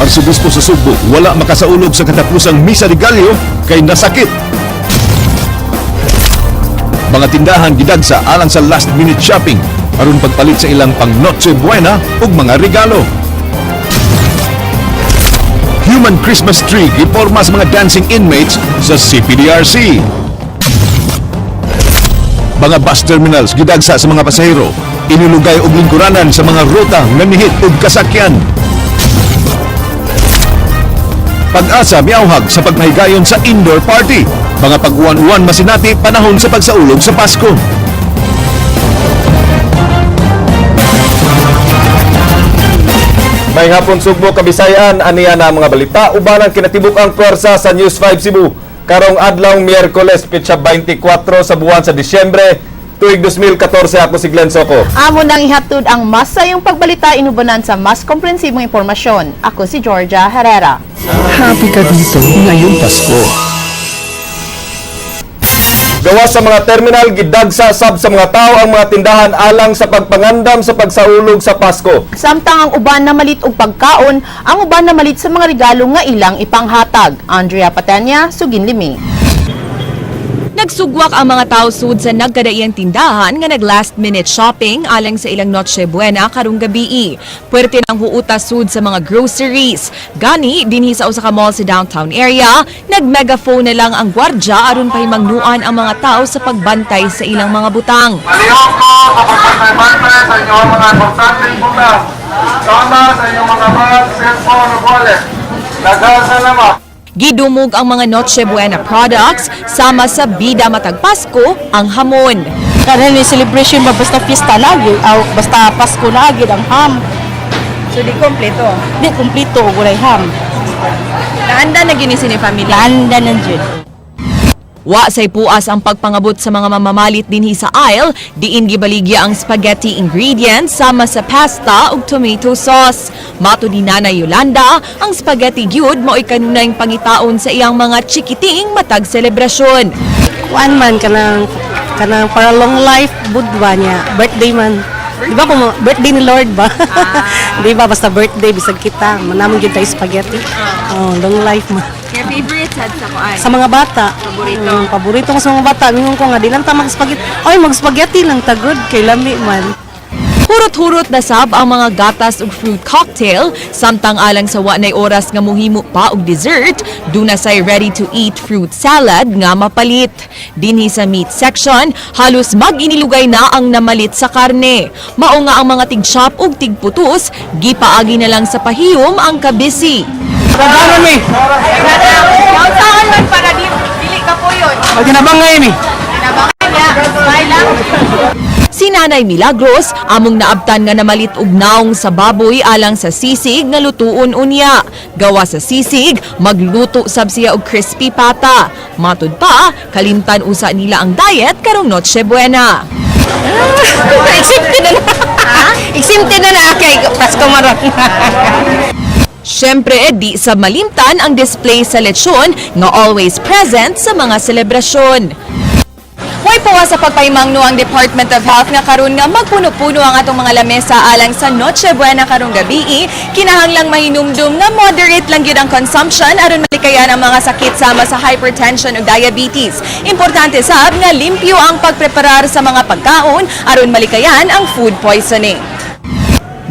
Arsobispo sa Sugbo wala makasaulog sa katapusang Misa de Gallo kay nasakit. Mga tindahan gidagsa alang sa last minute shopping aron pagpalit sa ilang pang Noche Buena ug mga regalo. Human Christmas tree giporma sa mga dancing inmates sa CPDRC. Mga bus terminals gidagsa sa mga pasahero, inilugay og lingkuranan sa mga ruta nga nihit og kasakyan. PAGASA miawhag sa pagpahigayon sa indoor party. Mga pag-uwan-uwan masinati panahon sa pagsaulog sa Pasko. May hapon, Sugbo, Kabisayan, aniya na ang mga balita uban ang kinatibuk ang pwersa sa News 5 Cebu. Karong adlaw Miyerkules, petsa 24 sa buwan sa Disyembre, tuig 2014. Ako si Glenn Soco. Amo nang ihatod ang mas sayong pagbalita inubanan sa mas komprehensibong impormasyon. Ako si Georgia Herrera. Happy ka dito ngayong Pasko. Gawas sa mga terminal, gidagsa sab sa mga tao ang mga tindahan alang sa pagpangandam sa pagsaulog sa Pasko. Samtang ang uban na malit og pagkaon, ang uban na malit sa mga regalo nga ilang ipanghatag. Andrea Patenya, Sugin Limi. Nagsugwak ang mga tao sud sa nagkadaiyang tindahan nga nag last minute shopping alang sa ilang Noche Buena karong gabii. Puwerte ng huuta sud sa mga groceries. Gani dinhi sa usa ka mall sa downtown area, nag-megaphone na lang ang gwardya aron pahimangnuan ang mga tao sa pagbantay sa ilang mga butang. Palihog ko sa pagbantay-bantay sa inyong mga importanteng butang. Sama sa inyong mga bag, cellphone o wallet. Daghang salamat. Gidumog ang mga Noche Buena products sama sa bida matag Pasko, ang hamon. Kanang ni celebration ba, basta fiesta lagi, aw, basta Pasko lagi ang ham. So di kompleto. Di kumpleto og walay ham. Naanda na gini ni family. Laanda na jud. Wa say puas ang pagpangabot sa mga mamamalit dinhi sa aisle, diin gibaligya ang spaghetti ingredients sama sa pasta ug tomato sauce. Mato ni Nanay Yolanda, ang spaghetti gyud mao'y kanunayng pangitaon sa iyang mga chikiting matag selebrasyon. Kuan man, kanang kanang para long life budwa niya, birthday man. Di ba kung birthday ni Lord ba? Di ba basta birthday bisag kita, manamon gyud tayo spaghetti. Oh, long life man. Kaya favorite sad sa kuan. Sa mga bata. Paborito. Paborito ko sa mga bata. Mingon ko nga di lang ta mag-spaghetti. Oy, mag-spaghetti lang tagod kay lami man. Hurot-hurot na sab ang mga gatas ug fruit cocktail, samtang alang sa wa nay oras nga muhimo pa og dessert, duna say ready to eat fruit salad nga mapalit. Dinhi sa meat section, halos mag-inilugay na ang namalit sa karne. Mao nga ang mga tig-shop ug tigputos, gipaagi na lang sa pahiyom ang kabisi. Pagkanon mi! Kausahan man para di dili ka po yun. Pagkinabangay mi! Si Nanay Milagros, among naabtan nga namalit og naong sa baboy alang sa sisig nga lutuon unya. Gawa sa sisig, magluto sab siya og crispy pata. Matud pa, kalimtan usa nila ang diet karong Noche Buena. Exempted na na. Exempted na na kay Pasko maron. Siyempre, di sa malimtan ang display sa lechon nga always present sa mga selebrasyon. Way puwa sa pagpahimangno ang Department of Health nga karon nga magpuno-puno ang atong mga lamesa alang sa Noche Buena karong gabii, kinahanglang mahinumdum nga moderate lang gyud ang consumption aron malikayan ang mga sakit sama sa hypertension ug diabetes. Importante sab nga limpyo ang pagpreparar sa mga pagkaon aron malikayan ang food poisoning.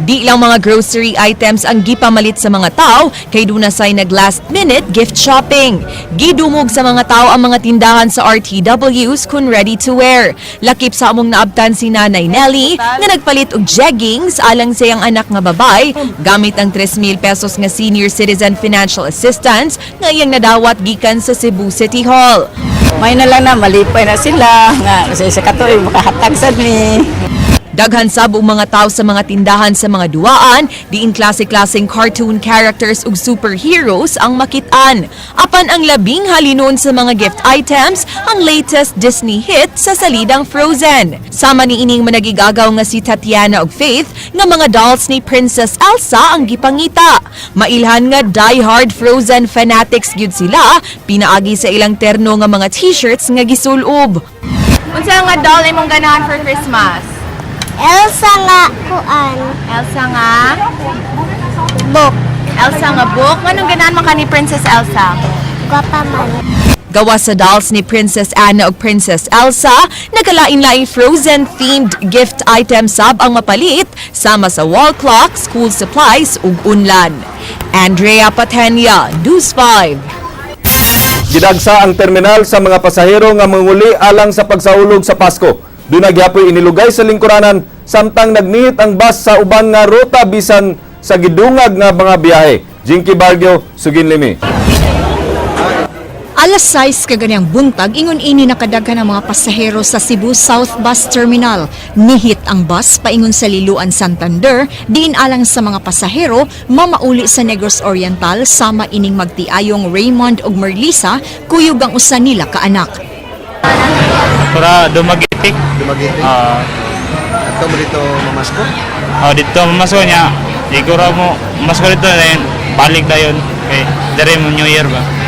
Di lang mga grocery items ang gipamalit sa mga tao kay duna say nag last minute gift shopping. Gidumog sa mga tao ang mga tindahan sa RTWs kun ready to wear. Lakip sa among naabtan si Nanay Nelly nga nagpalit og jeggings alang sa iyang anak nga babay gamit ang 3,000 pesos nga senior citizen financial assistance nga iyang nadawat gikan sa Cebu City Hall. May na lang na malipay na sila nga sa isa ka tuig makahatag sad mi. Daghan sab og mga tao sa mga tindahan sa mga duwaan, diin klase-klaseng cartoon characters ug superheroes ang makit-an. Apan ang labing halinon sa mga gift items, ang latest Disney hit sa salidang Frozen. Sama ni ining managigagaw nga si Tatiana ug Faith nga mga dolls ni Princess Elsa ang gipangita. Mailhan nga die-hard Frozen fanatics gyud sila, pinaagi sa ilang terno nga mga t-shirts nga gisulob. Unsa nga doll imong ganahan for Christmas? Elsa nga kuan. Elsa nga Book. Elsa nga book. Nganong ganahan man ka ni Princess Elsa? Gwapa man. Gawa sa dolls ni Princess Anna ug Princess Elsa, nagkalain-laing Frozen-themed gift items sab ang mapalit sama sa wall clock, school supplies ug unlan. Andrea Patenia, News 5. Gidagsa ang terminal sa mga pasahero nga manguli alang sa pagsaulog sa Pasko. Duna gyapoy inilugay sa lingkuranan samtang nagnihit ang bus sa uban nga ruta bisan sa gidungag nga mga biyahe. Jinky Barrio, Suginlimi. Alas 6 kaganiyang buntag, ingon ini nakadaghan ang mga pasahero sa Cebu South Bus Terminal. Nihit ang bus paingon sa Liloan, Santander, diin alang sa mga pasahero mamauli sa Negros Oriental sama ining magtiayong Raymond ug Merlisa, kuyog ang usa nila kaanak. Para Dumaguete. Dumaguete. Ah, Ato mo dito mamasko? Oh, dito mamasko niya. Siguro mo mamasko dito na yun. Balik na yun. Kay dere mo New Year ba.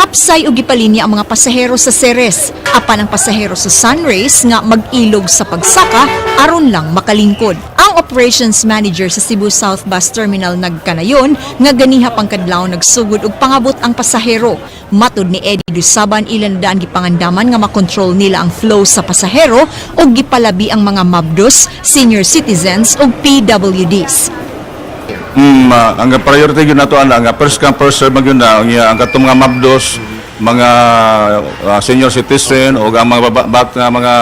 Hapsay og gipalinya ang mga pasahero sa Ceres, apan ang pasahero sa Sunrays nga mag-ilog sa pagsaka aron lang makalingkod. Ang operations manager sa Cebu South Bus Terminal nagkanayon nga ganiha pang kadlaw nagsugod og pangabot ang pasahero. Matud ni Eddie Dusaban, ilan daan gipangandaman nga makontrol nila ang flow sa pasahero ug gipalabi ang mga mabdos, senior citizens ug PWDs. Ang priority gyud nato ana nga first come first serve man gyud na ang iya, ang katong mga mabdos, mga senior citizen o ang mga bata, mga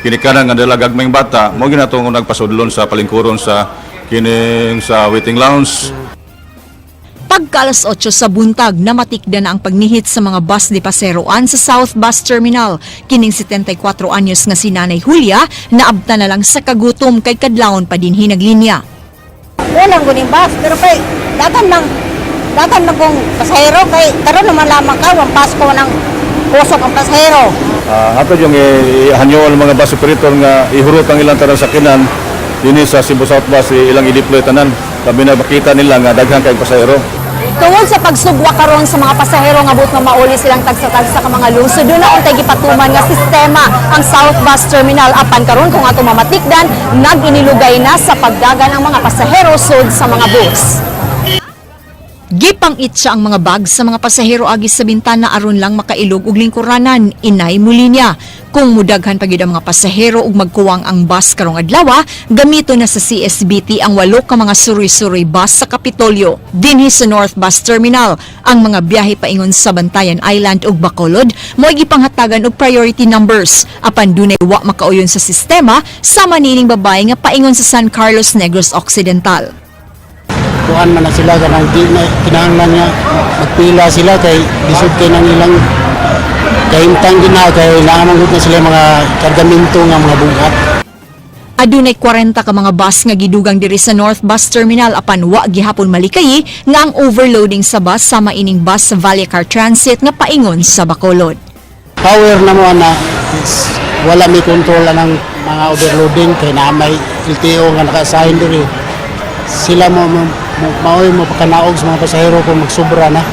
kinikanan nga dala gagmayng bata, mo gyud nato nagpasudlon sa palingkuron sa kining sa waiting lounge. Pagka alas 8 sa buntag, namatikda na ang pagnihit sa mga bus ni Paseroan sa South Bus Terminal. Kining 74 anyos nga si Nanay Julia, naabta na lang sa kagutom kay kadlawon pa din hinaglinya. Walang guning bus, pero kay datan lang kong pasahero kay karon naman lamang ka ang Pasko ng kusog ang pasahero. Ato yung ihanyo ang mga bus operator nga ihurot ang ilang tanang sakinan dinhi sa Cebu South Bus, ilang i-deploy tanan. Labi na makita nila nga daghan kay pasahero. Tungod sa pagsugwa karon sa mga pasahero nga buot nga mauli silang tagsa-tagsa ka mga lungsod, doon na untay gipatuman nga sistema ang South Bus Terminal, apan karon kung ato mamatikdan, nag-inilugay na sa pagdagan ang mga pasahero sud sa mga bus. Gipang-itsa ang mga bag sa mga pasahero agi sa bintana aron lang makailog og lingkuranan, inay muli niya. Kung mudaghan pa gyud ang mga pasahero ug magkuwang ang bus karong adlaw, gamito na sa CSBT ang walo ka mga suroy-suroy bus sa Kapitolyo. Dinhi sa North Bus Terminal, ang mga biyahe paingon sa Bantayan Island ug Bacolod mo'y gipanghatagan og priority numbers. Apan dunay wa makauyon sa sistema sama nining babae nga paingon sa San Carlos, Negros Occidental. Kuan man na sila kanang di na kinahanglan nga magpila sila kay lisod kay nang ilang kahimtang gina kay naamang na sila mga kargamento nga mga buhat. Adunay 40 ka mga bus nga gidugang diri sa North Bus Terminal, apan wa gihapon malikayi nga ang overloading sa bus sama ining bus sa Vallecar Transit nga paingon sa Bacolod. Power na mo ana is wala may control anang mga overloading kay naa may LTO nga naka-assign diri. Sila mo maoy mo pakanaog sa mga pasahero kung magsubra na.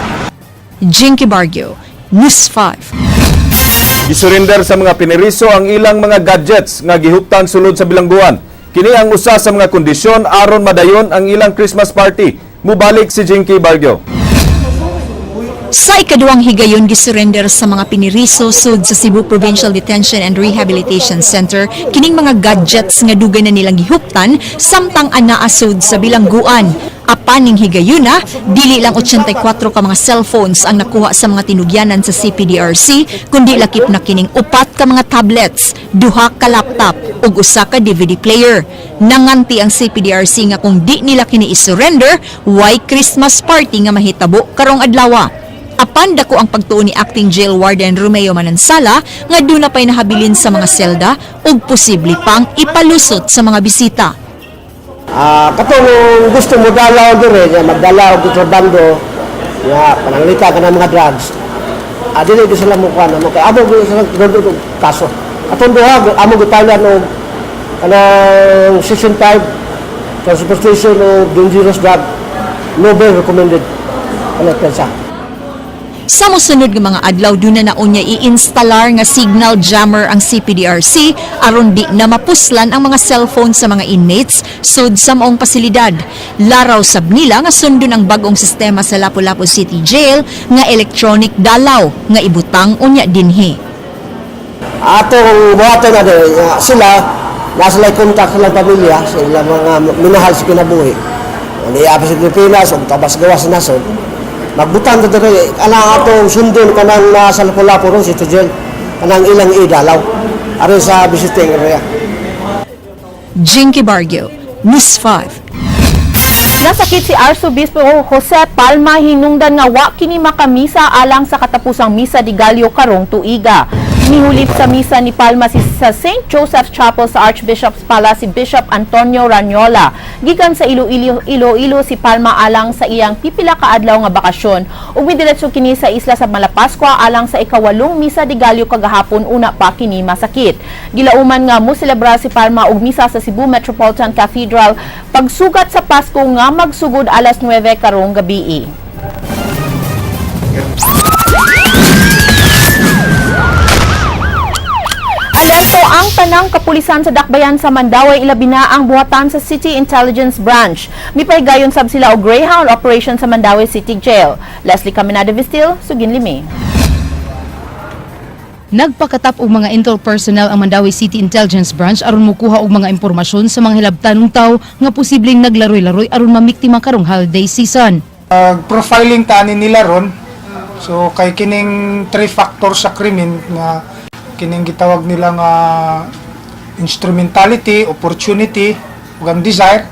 Jinky Barrio, News 5. Gisurrender sa mga piniriso ang ilang mga gadgets nga gihuptan sulod sa bilangguan. Kini ang usa sa mga kondisyon aron madayon ang ilang Christmas party. Mubalik si Jinky Barrio. Sa ikaduhang higayon, gisurrender sa mga piniriso sud sa Cebu Provincial Detention and Rehabilitation Center kining mga gadgets nga dugay na nilang gihuptan samtang anaa sud sa bilangguan. Apan ning higayuna, dili lang 84 ka mga cellphones ang nakuha sa mga tinugyanan sa CPDRC, kundi lakip na kining upat ka mga tablets, duha ka laptop ug usa ka DVD player. Nanganti ang CPDRC nga kung di nila kini i-surrender, way Christmas party nga mahitabo karong adlaw. Apan dako ang pagtuo ni Acting Jail Warden Romeo Manansala nga duna pa'y nahabilin sa mga selda ug posible pang ipalusot sa mga bisita. Katong gusto mo dalaw dire nga magdala og kontrabando nga pananglita ka ng mga drugs. Dili gyud sila mo kuan mo kay amo gyud sila og kaso. Atong duha amo gitaylan og kanang Section 5, transportation of dangerous drug, no bail recommended, ano pensa. Sa mosunod nga mga adlaw, duna na unya i-instalar nga signal jammer ang CPDRC aron di na mapuslan ang mga cellphone sa mga inmates sud sa maong pasilidad. Laraw sab nila nga sundon ang bag-ong sistema sa Lapu-Lapu City Jail nga electronic dalaw nga ibutang unya dinhi. Atong buhaton na din, nga sila, nasa sila kontak sa ilang pamilya, sa ilang mga minahal sa kinabuhi. Niya pa sa Pilipinas, o tabas gawas sa nasod. Magbutang ta diri, kanang atong sundon kanang nasa Lapu-Lapu ron, City Jail, kanang ilang idalaw aron sa visiting area. Jinky Barrio, News 5. Nasakit si Arsobispo Jose Palma hinungdan nga wa kini makamisa alang sa katapusang misa di Gallo karong tuiga. Mihulip sa misa ni Palma si sa St. Joseph's Chapel sa Archbishop's Palace si Bishop Antonio Raniola. Gikan sa Iloilo, Iloilo si Palma alang sa iyang pipila ka adlaw nga bakasyon ug midiretso kini sa isla sa Malapascua alang sa ikawalong misa di Gallo kagahapon una pa kini masakit. Gilauman nga mo selebrar si Palma og misa sa Cebu Metropolitan Cathedral pagsugat sa Pasko nga magsugod alas 9 karong gabii. Alerto ang tanang kapulisan sa Dakbayan sa Mandaue, ilabi na ang buhatan sa City Intelligence Branch. Mipahigayon sab sila og Greyhound operation sa Mandaue City Jail. Leslie Caminada Vistil, Suginlimi. Nagpakatap og mga intel personnel ang Mandaue City Intelligence Branch aron mokuha og mga impormasyon sa mga hilabtanong tawo nga posibleng naglaroy-laroy aron mamiktima karong holiday season. Profiling tani nila ron. So kay kining three factors sa krimen nga kining gitawag nila nga instrumentality, opportunity ug ang desire.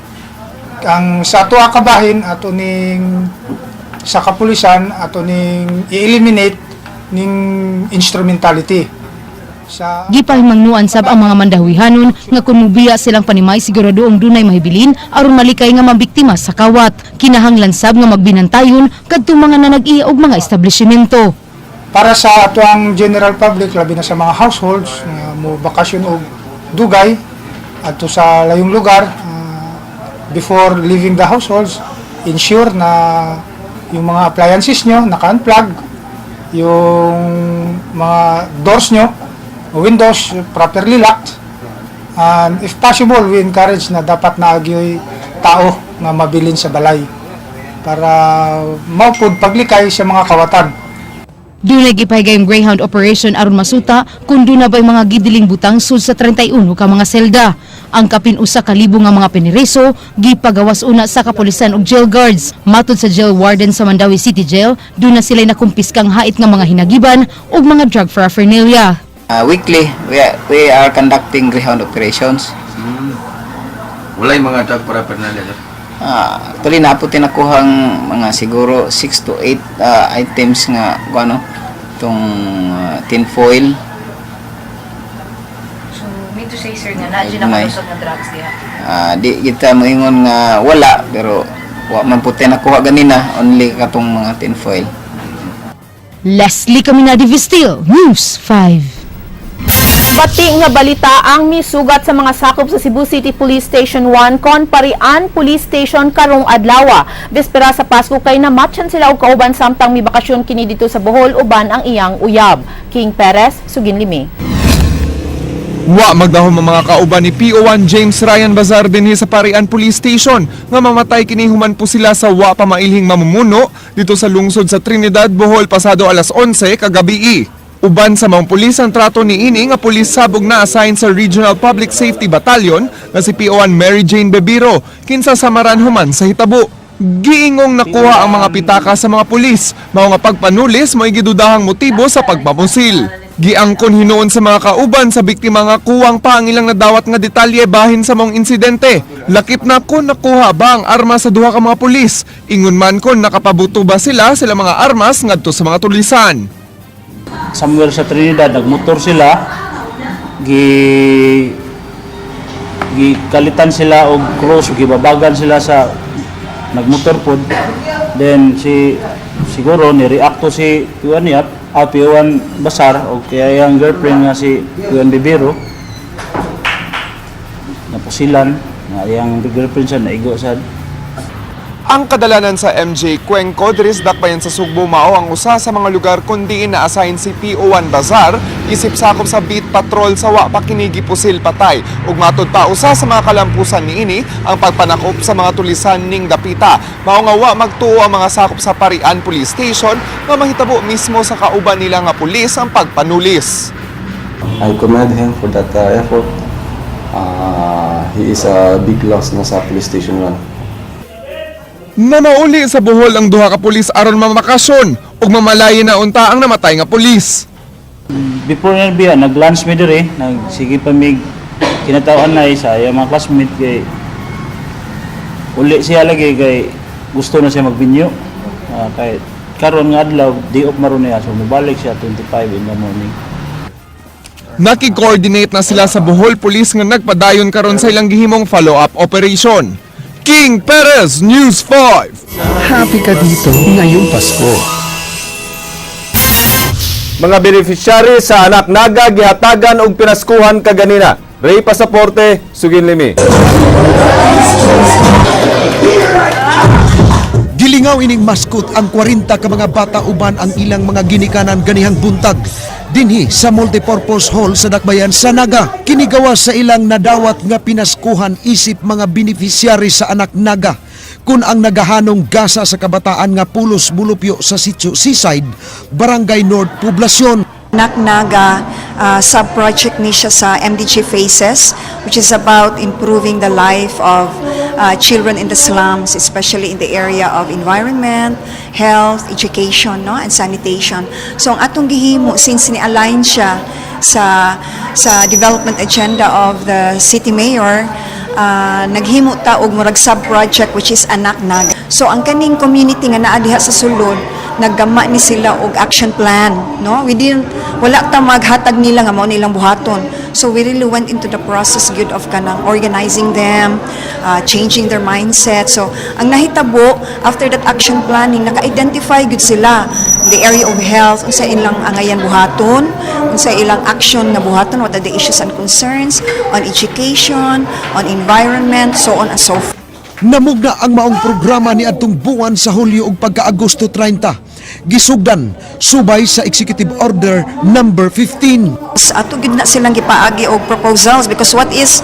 Ang sa ato kabahin ato ning sa kapulisan, ato ning i-eliminate ning instrumentality. Sa Gipahimangnuan sab ang mga Mandawihanon nga kung mubiya silang panimay, siguradoong dunay mahibilin aron malikay nga mabiktima sa kawat. Kinahanglan sab nga magbinantayon kadtong mga nanag-iya og mga establishmento. Para sa ato ang general public, labi na sa mga households nga mo bakasyon og dugay adto sa layong lugar, before leaving the households, ensure na yung mga appliances nyo naka-unplug, yung mga doors nyo, windows, properly locked, and if possible, we encourage na dapat naa gyoy tao nga mabilin sa balay para maupod paglikay sa mga kawatan. Dunay gipahigayong Greyhound operation aron masuta kung duna ba'y mga gidiling butang sud sa 31 ka mga selda. Ang kapin 1,000 nga mga pinireso gipagawas una sa kapulisan ug jail guards. Matod sa jail warden sa Mandaue City Jail, duna sila'y nakumpiskang hait nga mga hinagiban ug mga drug paraphernalia. Weekly, we are conducting Greyhound operations. Walay mga drug paraphernalia, sir? Actually, naa po tinakuhang mga siguro 6 to 8 items nga kung ano, itong tin foil. So, mean to say, sir, nga naa dyan nakalusot nga drugs diha. Di kita moingon nga wala, pero wa man po nakuha ganina, only katong mga tin foil. Leslie Caminadi Vistil, News 5. Bati nga balita ang misugat sa mga sakop sa Cebu City Police Station 1 kon Parian Police Station karong adlaw. Bispera sa Pasko kay namatyan sila og kauban samtang mibakasyon kini dito sa Bohol uban ang iyang uyab. King Perez, Suginlimi. Wa magdahom ang mga kauban ni PO1 James Ryan Bazar dinhi sa Parian Police Station nga mamatay kini human po sila sa wa pa mailhing mamumuno dito sa lungsod sa Trinidad, Bohol pasado alas 11 kagabii. Uban sa mga pulis ang trato ni ini nga pulis sabog na assign sa Regional Public Safety Battalion nga si PO1 Mary Jane Bebiro kinsa samaran human sa hitabo. Giingong nakuha ang mga pitaka sa mga pulis, mao nga pagpanulis mo'y gidudahang motibo sa pagpamusil. Giangkon hinuon sa mga kauban sa biktima nga kuwang pa ang ilang nadawat nga detalye bahin sa maong insidente. Lakip na kung nakuha ba ang armas sa duha ka mga pulis. Ingon man kon nakapabuto ba sila sila mga armas ngadto sa mga tulisan. Somewhere sa Trinidad, nagmotor sila, gikalitan sila og cross, gibabagan sila sa nagmotor pod. Then si siguro ni reacto si Juan Yap, PO1 Basar og kaya yung girlfriend nga si Juan Bibiro, napusilan nga iyang girlfriend siya naigo sad. Ang kadalanan sa MJ Cuenco diri sa Dakbayan sa Sugbo mao ang usa sa mga lugar kun diin na-assign si PO1 Bazar isip sakop sa beat patrol sa wa pa kini gipusil patay. Ug matud pa, usa sa mga kalampusan niini ang pagpanakop sa mga tulisan ning dapita. Mao nga wa magtuo ang mga sakop sa Parian Police Station nga mahitabo mismo sa kauban nila nga pulis ang pagpanulis. I commend him for that effort. He is a big loss na sa Police Station 1. Namauli sa Bohol ang duha ka pulis aron mamakasyon ug mamalayin na unta ang namatay nga pulis. Before nga biya, nag-lunch mi diri, nagsige pa mig kinatawan na sa iya mga classmate kay uli siya lagi kay gusto na siya magbinyo. Kay karon nga adlaw day off maron niya, so mobalik siya 25 in the morning. Nakig-coordinate na sila sa Bohol Police nga nagpadayon karon sa ilang gihimong follow-up operation. King Perez, News 5. Happy ka dito ngayong Pasko. Mga beneficiary sa Anak Naga gihatagan og pinaskuhan kaganina. Ray Pasaporte, Sugin Limi. Gilingaw ining maskot ang 40 ka mga bata uban ang ilang mga ginikanan ganihang buntag dinhi sa multipurpose hall sa Dakbayan sa Naga. Kinigawa sa ilang nadawat nga pinaskuhan isip mga beneficiary sa Anak Naga. Kun ang nagahanong gasa sa kabataan nga Pulos Bulupyo sa Sitio Seaside, Barangay North, Poblacion. Anak Naga sub-project ni siya sa MDG Faces, which is about improving the life of children in the slums, especially in the area of environment, health, education, no, and sanitation. So ang atong gihimo, since ni-align siya sa development agenda of the city mayor, naghimo ta og murag sub-project which is Anak Naga. So ang kaning community nga naa diha sa sulod, naggama ni sila og action plan, no? We didn't, wala ta maghatag nila nga mao nilang buhaton. So we really went into the process gyud of kanang organizing them, changing their mindset. So ang nahitabo after that action planning, naka-identify gyud sila the area of health, unsa ilang angayan buhaton, unsa ilang action nga buhaton, what are the issues and concerns on education, on environment, so on and so forth. Namugna ang maong programa ni adtong buwan sa Hulyo ug pagka-Agosto 30. Gisugdan subay sa Executive Order number 15. Sa ato gyud na silang gipaagi og proposals because what is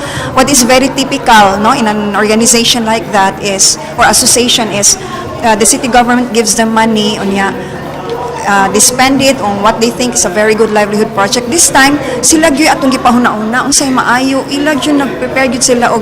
very typical, no, in an organization like that is, or association is, the city government gives them money, unya they spend it on what they think is a very good livelihood project. This time, sila gyud atong gipahuna-una unsay maayo. Ila gyud nag-prepare gyud sila og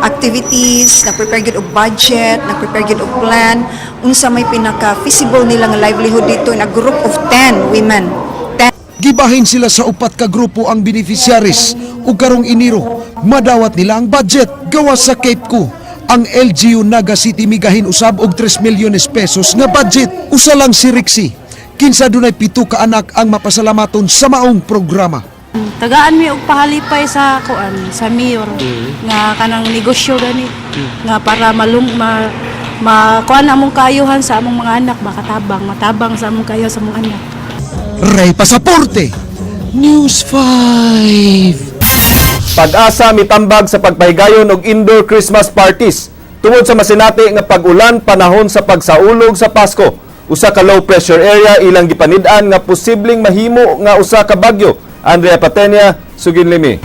activities, nag-prepare gyud og budget, nag-prepare gyud og plan unsa may pinaka feasible nila nga livelihood dito in a group of 10 women. 10. Gibahin sila sa upat ka grupo ang beneficiaries ug karong Enero madawat nila ang budget gawas sa Cape Co. Ang LGU Naga City migahin usab og 3 milyones pesos nga budget. Usa lang si Rixie. Kinsa dunay 7 ka anak ang mapasalamaton sa maong programa. Tagaan mi og pahalipay sa kuan, sa mayor, nga kanang negosyo gani nga para malung ma ma kuan among kaayuhan sa among mga anak, makatabang matabang sa among kayo sa among anak. Ray Pasaporte, News 5. Pag-asa mitambag sa pagpahigayon og indoor Christmas parties tungod sa masinati nga pag-ulan panahon sa pagsaulog sa Pasko. Usa ka low pressure area ilang gipanid-an nga posibleng mahimo nga usa ka bagyo. Andrea Patenia, Sugin Limi.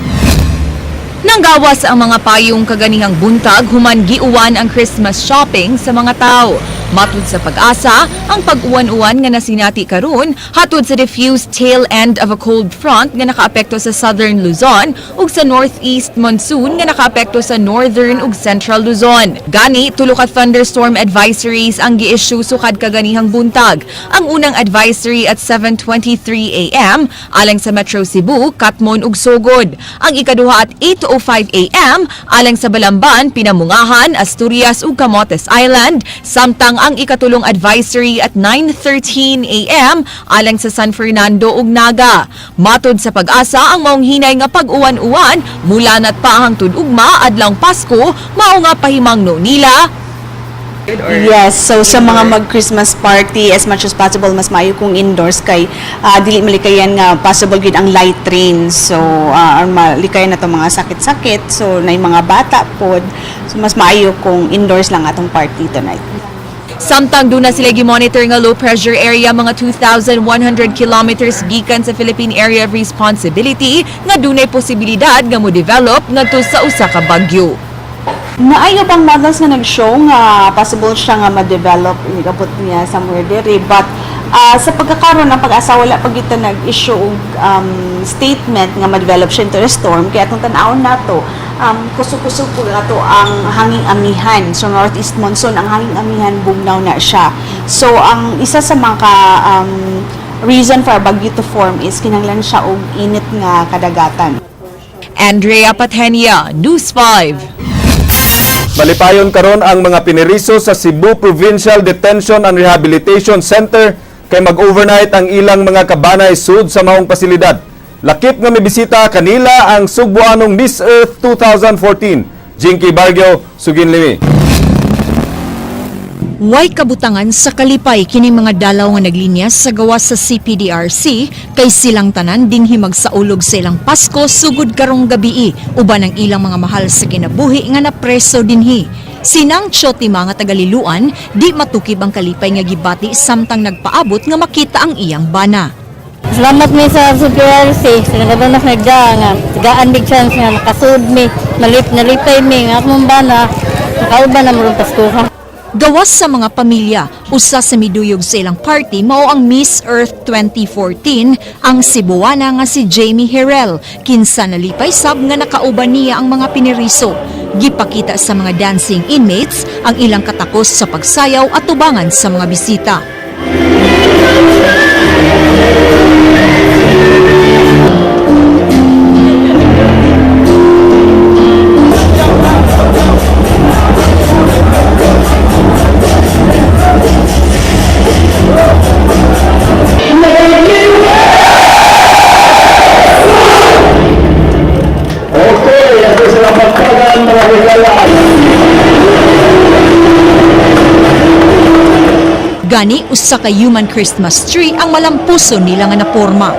Nanggawas ang mga payong kaganihang buntag human giuwan ang Christmas shopping sa mga tao. Matud sa Pag-asa, ang pag-uwan-uwan nga nasinati karon hatod sa diffuse tail end of a cold front nga nakaapekto sa southern Luzon ug sa northeast monsoon nga nakaapekto sa northern ug central Luzon. Gani, tulo ka thunderstorm advisories ang gi-issue sukad kaganihang buntag. Ang unang advisory at 7:23 a.m. alang sa Metro Cebu, Katmon ug Sogod. Ang ikaduha at 8:05 a.m. alang sa Balamban, Pinamungahan, Asturias ug Camotes Island, samtang ang ikatulong advisory at 9:13 a.m. alang sa San Fernando ug Naga. Matod sa Pag-asa, ang maong hinay nga pag-uwan-uwan mula nat pa hangtod ugma adlawng Pasko, mao nga pahimangno nila. good or Yes, so sa mga mag-Christmas party, as much as possible, mas maayo kung indoors kay dili malikayan nga possible gid ang light rain. So, malikayan na to mga sakit-sakit. So, na mga bata pod. So, mas maayo kung indoors lang atong party tonight. Samtang duna sila gi-monitor nga low pressure area mga 2,100 kilometers gikan sa Philippine Area of Responsibility nga dunay posibilidad nga mo-develop ngadto sa usa ka bagyo. Naayo pang models nga nag-show nga possible siya nga ma-develop inigabot niya somewhere diri, but sa pagkakaroon ng PAGASA, wala pa kita nag-issue og statement nga ma-develop siya into a storm, kaya atong tan-awon nato, kusog-kusog po ato ang hanging amihan. So northeast monsoon ang hanging amihan, bugnaw na siya. So ang isa sa mga reason for a bagyo to form is kinahanglan siya og init nga kadagatan. Andrea Patenia, News 5. Malipayon karon ang mga piniriso sa Cebu Provincial Detention and Rehabilitation Center kay mag-overnight ang ilang mga kabanay sud sa maong pasilidad. Lakip nga mibisita kanila ang Sugbuanong Miss Earth 2014. Jinky Bargio, Sugin Limi. Way kabutangan sa kalipay kini mga dalaw nga naglinyas sa gawas sa CPDRC kay silang tanan dinhi magsaulog sa ilang Pasko sugod karong gabii uban ang ilang mga mahal sa kinabuhi nga napreso dinhi. Sinang Chotima nga tagaliluan di matukib ang kalipay nga gibati samtang nagpaabot nga makita ang iyang bana. Salamat mi sa CPRC, sa nagabanas nagda nga tagaan big chance nga makasud mi, malip nalipay mi nga akong bana, nakauban na mo Pasko ha. Gawas sa mga pamilya, usa sa miduyog sa ilang party mao ang Miss Earth 2014, ang Cebuana nga si Jamie Herel, kinsa nalipay sab nga nakauban niya ang mga piniriso. Gipakita sa mga dancing inmates ang ilang katakos sa pagsayaw at tubangan sa mga bisita. Okay, ako sila pagpagan mga higalaan. Gani usa ka human Christmas tree ang malampuso nila nga naporma.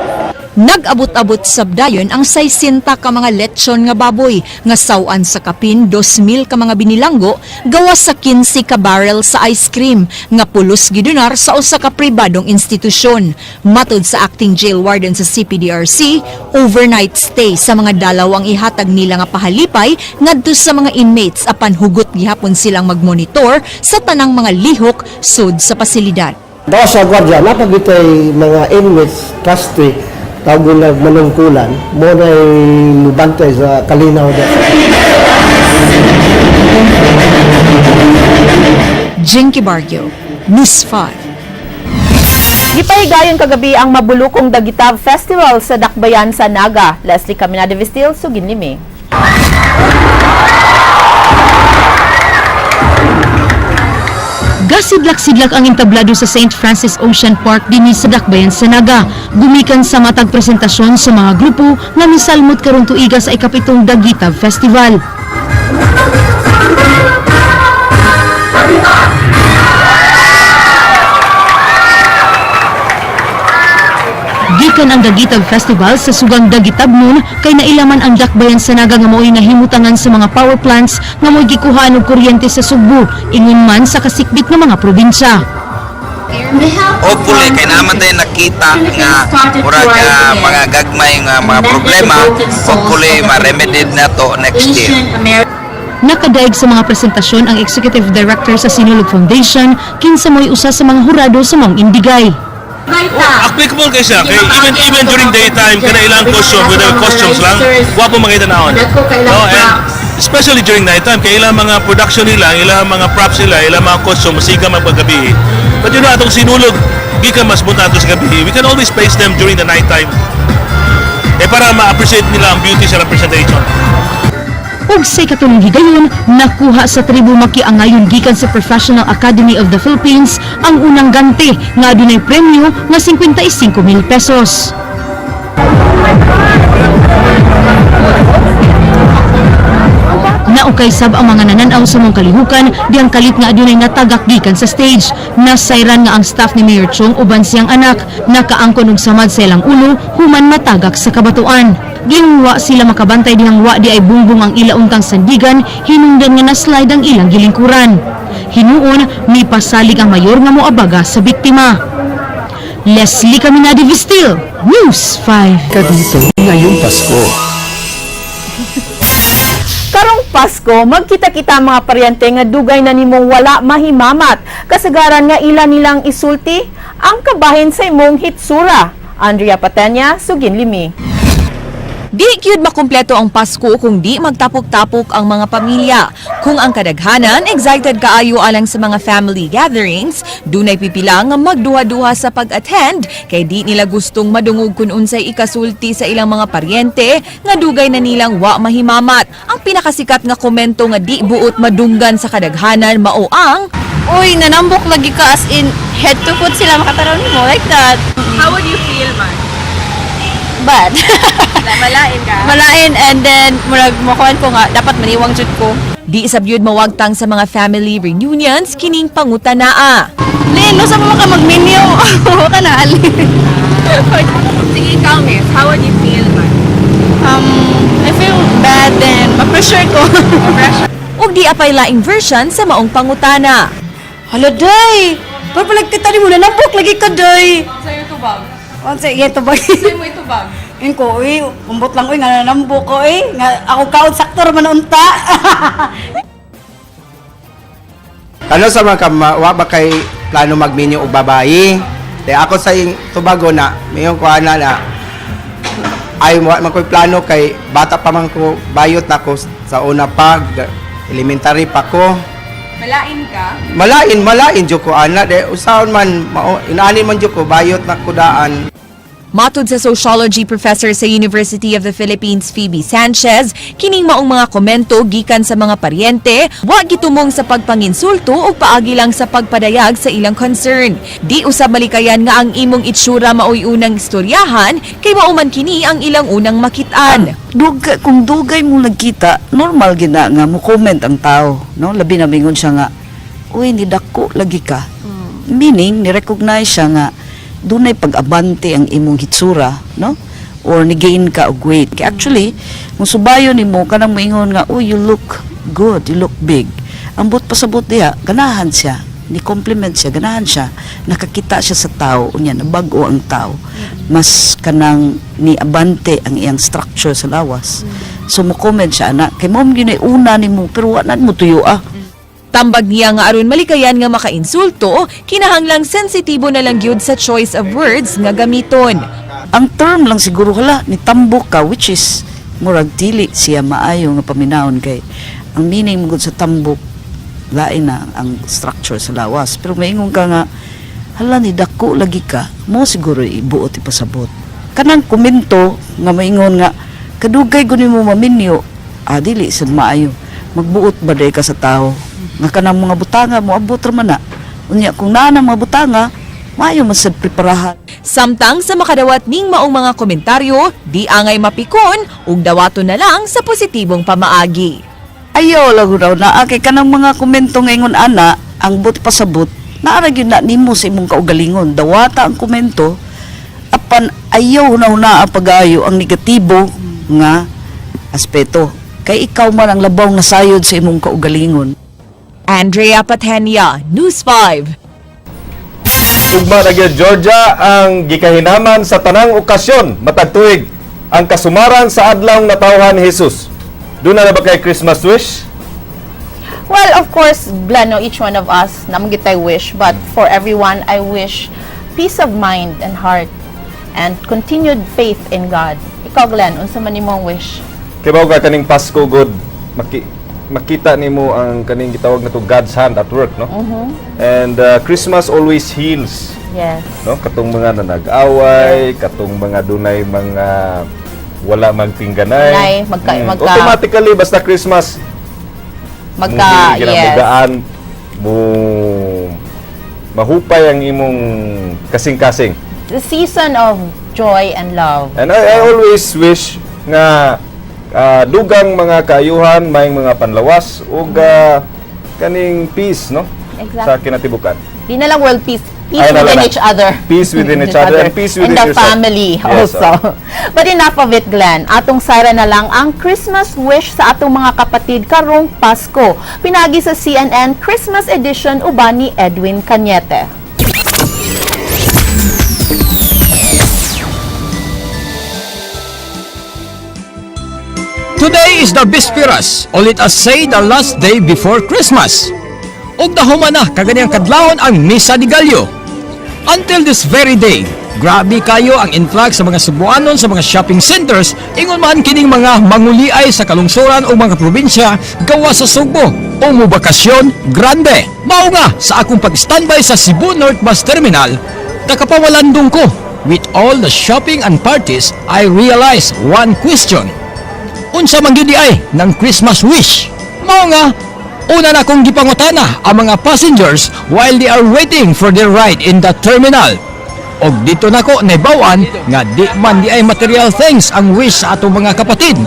Nag-abot-abot sabdayon ang 60 ka mga lechon nga baboy nga saw-an sa kapin 2,000 ka mga binilanggo gawas sa 15 ka barrel sa ice cream nga pulos gidonar sa usa ka pribadong institusyon. Matod sa acting jail warden sa CPDRC, overnight stay sa mga dalaw ang ihatag nila nga pahalipay ngadto sa mga inmates apan hugot gihapon silang magmonitor sa tanang mga lihok sud sa pasilidad. Daw sa gwardiya, napagitay mga inmates, trustee, tawag nila manungkulan, mo na mubantay sa kalinaw da. Jinky Barrio, News 5. Gipahigayon kagabi ang mabulukong Dagitab Festival sa Dakbayan sa Naga. Leslie Caminada Vestil, Sugin Limi. Gasidlak-sidlak ang entablado sa St. Francis Ocean Park dinhi sa Dakbayan sa Naga. Gumikan sa matag presentasyon sa mga grupo nga misalmot karong tuiga sa ikapitong Dagitab Festival. Gikan ang Dagitab Festival sa sugang Dagitab noon kay nailaman ang Dakbayan sa Naga nga mao'y nahimutangan sa mga power plants nga mo'y gikuhaan og kuryente sa Sugbo, ingon man sa kasikbit nga mga probinsya. Hopefully kay naman tayo nakita nga murag mga gagmay nga mga problema, hopefully ma-remedied na to next year. Nakadaig sa mga presentasyon ang Executive Director sa Sinulog Foundation, kinsa mo'y usa sa mga hurado sa maong indigay. Applicable kay siya kay even during daytime kana ilang costume, whether costumes lang wa po makita naon. No, and especially during nighttime kay ilang mga production nila, ilang mga props nila, ilang mga costume siga magpagabi. But you know, atong Sinulog gikan mas bunta ato sa gabi, we can always place them during the nighttime eh para ma-appreciate nila ang beauty sa representation. Ug sa ikatulong higayon, nakuha sa tribo makiangayon gikan sa Professional Academy of the Philippines ang unang gante nga adunay premyo nga 55,000 pesos. Naukay sab ang mga nananaw sa maong kalihukan dihang kalit nga adunay natagak gikan sa stage. Nasayran nga ang staff ni Mayor Chiong uban siyang anak nakaangkon og samad sa ilang ulo human matagak sa kabatuan. Giingong wa sila makabantay dihang wa diay bungbong ang ila untang sandigan hinungdan nga na-slide ang ilang gilingkuran. Hinuon, mipasalig ang mayor nga moabaga sa biktima. Leslie Caminadi Vistil, News 5. Ka dito ngayong Pasko. Karong Pasko, magkita-kita ang mga paryente nga dugay na nimong wala mahimamat. Kasagaran nga ila nilang isulti ang kabahin sa imong hitsura. Andrea Patenya, Sugin Limi. Di gyud makumpleto ang Pasko kung di magtapok-tapok ang mga pamilya. Kung ang kadaghanan excited kaayo alang sa mga family gatherings, dunay pipila nga magduha-duha sa pag-attend kay di nila gustong madungog kun unsay ikasulti sa ilang mga paryente nga dugay na nilang wa mahimamat. Ang pinakasikat nga komento nga di buot madunggan sa kadaghanan mao ang "Uy, nanambok lagi ka," as in head to foot sila makatanaw mo like that. How would you feel, man? Bad. Malain ka? Malain, and then murag makuan ko nga dapat maniwang jud ko. Di sab yun mawagtang sa mga family reunions kining pangutanaa. Lin, no sa mo ka magminyo. Wa ka na ali. Sige, ikaw, miss. How would you feel, man? I feel bad then ma-pressure ko. Ug di apay laing version sa maong pangutana. Hala, day! Pero palagkita ni mo, nanambok lagi ka, day! Sa'yo tubag. Unsa iya tubag? Sa'yo mo itubag. Ingko, ko, uy, umbot lang, uy, nga nanambok ko, uy. Nga ako kaon sakto man unta. Ano sa mga wa ba kay plano magminyo og babayi? Di ako sa ing tubago na, mayon ko ana na ay wa man ko'y plano kay bata pa man ko, bayot na ko sa una pa, elementary pa ko. Malain ka? Malain, malain jud ko ana de usaon man mao inaani man jud ko, bayot na ko daan. Matod sa sociology professor sa University of the Philippines Phoebe Sanchez, kining maong mga komento gikan sa mga paryente, wa gitumong sa pagpanginsulto o paagi lang sa pagpadayag sa ilang concern. Di usab malikayan nga ang imong itsura maoy unang istoryahan kay mao man kini ang ilang unang makit-an. Kung dugay mo nagkita, normal gina nga mo comment ang tao, no? Labi na mingon siya nga, "Uy, ni dako lagi ka." Meaning, ni-recognize siya nga dunay pag-abante ang imong hitsura, no? Or ni gain ka og weight. Kay actually, kung subayon nimo kanang moingon nga, "Uy, you look good, you look big." Ambot pasabot diha, ganahan siya, ni compliment siya, ganahan siya, nakakita siya sa tao, unya nabag-o ang tao. Mas kanang ni abante ang iyang structure sa lawas. So mo comment siya ana, kay mao man gyud una nimo pero wa na mo tuyo ah. Tambag niya nga aron malikayan nga makainsulto, kinahanglang sensitibo na lang gyud sa choice of words nga gamiton. Ang term lang siguro, hala, ni tambok ka, which is murag dili siya maayo nga paminawon kay ang meaning mo gud sa tambok lain na ang structure sa lawas. Pero maingon ka nga, "Hala, ni dako lagi ka," mo siguro ibuot ipasabot. Kanang komento nga maingon nga kadugay gud mo maminyo, ah, dili sad maayo. Magbuot ba day ka sa tao nga kanang mga butanga moabot ra man na. Unya kung naa na mga butanga, maayo man sad preparahan. Samtang sa makadawat ning maong mga komentaryo, di angay mapikon ug dawaton na lang sa positibong pamaagi. Ayaw lang raw na kay kanang mga komento ngayon ana, ang but pasabot naa ra gyud na nimo sa imong kaugalingon. Dawata ang komento, apan ayaw huna-huna ang pag-ayo ang negatibo nga aspeto kay ikaw man ang labaw nga sayod sa imong kaugalingon. Andrea Patenia, News 5. Ugma na gyud, Georgia, ang gikahinaman sa tanang okasyon matag tuig, ang kasumaran sa adlaw natawhan ni Jesus. Duna na ba kay Christmas wish? Well, of course, Glenn, no, each one of us, naa man tay wish, but for everyone, I wish peace of mind and heart and continued faith in God. Ikaw, Glenn, unsa man imong wish? Kibaw ka kaning Pasko god makita nimo ang kaning gitawag na to God's hand at work, no? And Christmas always heals. No, katong mga nanag-away, katong mga dunay mga wala magtingganay. Dunay, Automatically basta Christmas Magka, mong ginamugaan mo, mahupay ang imong kasing-kasing. The season of joy and love. And I always wish nga Dugang mga kaayuhan, maayong mga panlawas ug kaning peace, no? Sa kinatibukan. Di na lang world peace. Peace Ay, within na, na. each other. Peace within each other and peace within And the yourself. family Yes, also. But enough of it, Glenn. Atong sara na lang ang Christmas wish sa atong mga kapatid karong Pasko. Pinagi sa CNN Christmas Edition uban ni Edwin Cañete. Today is the Bisperas, or let us say the last day before Christmas. Ug nahuman na kaganiyang kadlawon ang Misa de Gallo. Until this very day, grabe kayo ang influx sa mga Subuanon sa mga shopping centers, ingon man kining mga manguliay sa kalungsuran o mga probinsya gawa sa Sugbo o mubakasyon grande. Mao nga sa akong pag-standby sa Cebu North Bus Terminal, nakapawalandong ko. With all the shopping and parties, I realize one question: unsa man gyud ay ng Christmas wish? Mao nga una na kong gipangutana ang mga passengers while they are waiting for their ride in the terminal. Og dito nako nahibaw-an nga di man di ay material things ang wish sa atong mga kapatid,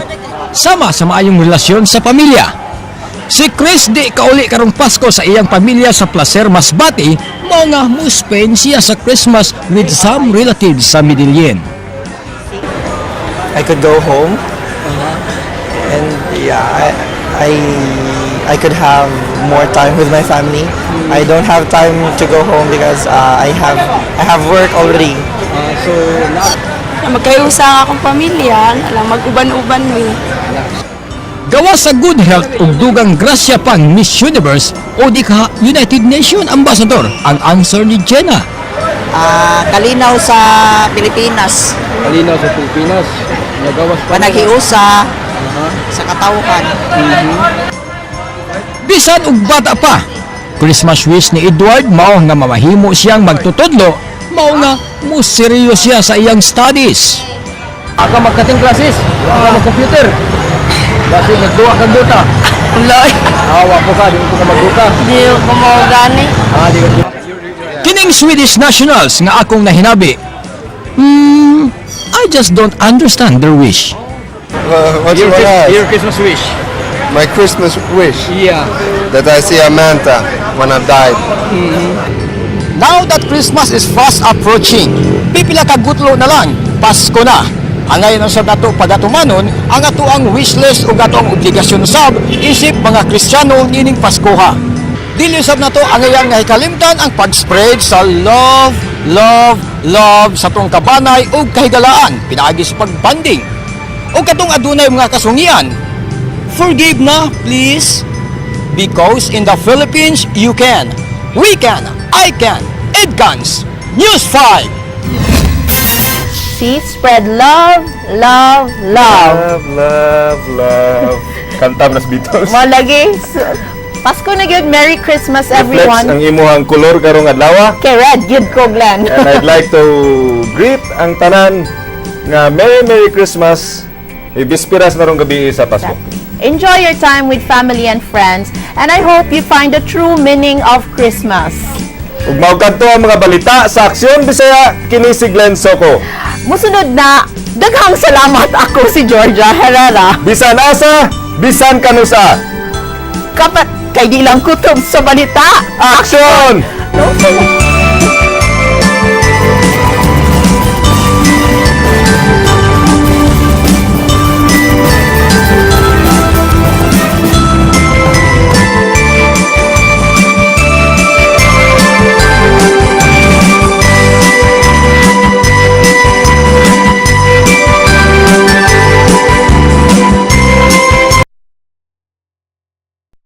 sama sa maayong relasyon sa pamilya. Si Chris di kauli karong Pasko sa iyang pamilya sa Placer, Masbate, mao nga mo spend siya sa Christmas with some relatives sa Medellin. I could go home, and yeah, I could have more time with my family. I don't have time to go home because I have work already. So Magkahiusa ang akong pamilya, alang mag-uban-uban mi. Gawa sa good health ug dugang grasya pang Miss Universe o di ka United Nation Ambassador ang answer ni Jenna. Ah, kalinaw sa Pilipinas. Kalinaw sa Pilipinas. Nagawas. Panaghiusa sa katawhan. Bisan og bata pa, Christmas wish ni Edward mao nga mamahimo siyang magtutudlo, mao nga mo seryoso siya sa iyang studies. Aka mag-cutting classes, aka mag-computer. Basi nagduwa kang Dota. Wala. Ah, wa po ka, di mo po ka magduta. Di ko mo gani. Ah, di ka. Kining Swedish nationals nga akong nahinabi. I just don't understand their wish. What you Your, wanna ask? Your Christmas wish. My Christmas wish? Yeah. That I see Amanda when I died. Now that Christmas is fast approaching, pipila ka gutlo na lang, Pasko na. Angayan ang sab nato pagatumanon ang ato ang wishlist ug ato ang obligasyon sab isip mga Kristiyano niining Paskoha. Dili sab nato angayang nga hikalimtan ang pag-spread sa love, love, love sa atong kabanay ug kahigalaan pinaagi sa pagbanding. O katong adunay mga kasungian, forgive na, please. Because in the Philippines, you can. We can. I can. It cans. News 5. See, spread love, love, love. Love, love, love. Kanta mo na sa Beatles. Malagi. Pasko na gyud. Merry Christmas, Reflects everyone. ang imuhang kolor karong adlaw. Kay red gyud ko, Glenn. And I'd like to greet ang tanan nga Merry Merry Christmas. Ibispiras na rong gabi sa Pasko. Enjoy your time with family and friends, and I hope you find the true meaning of Christmas. Ug mao kadto ang mga balita sa Aksyon Bisaya, kini si Glenn Soco. Musunod na, daghang salamat, ako si Georgia Herrera. Bisan asa, bisan kanusa. Kapat kay di lang kutob sa balita. Aksyon! No.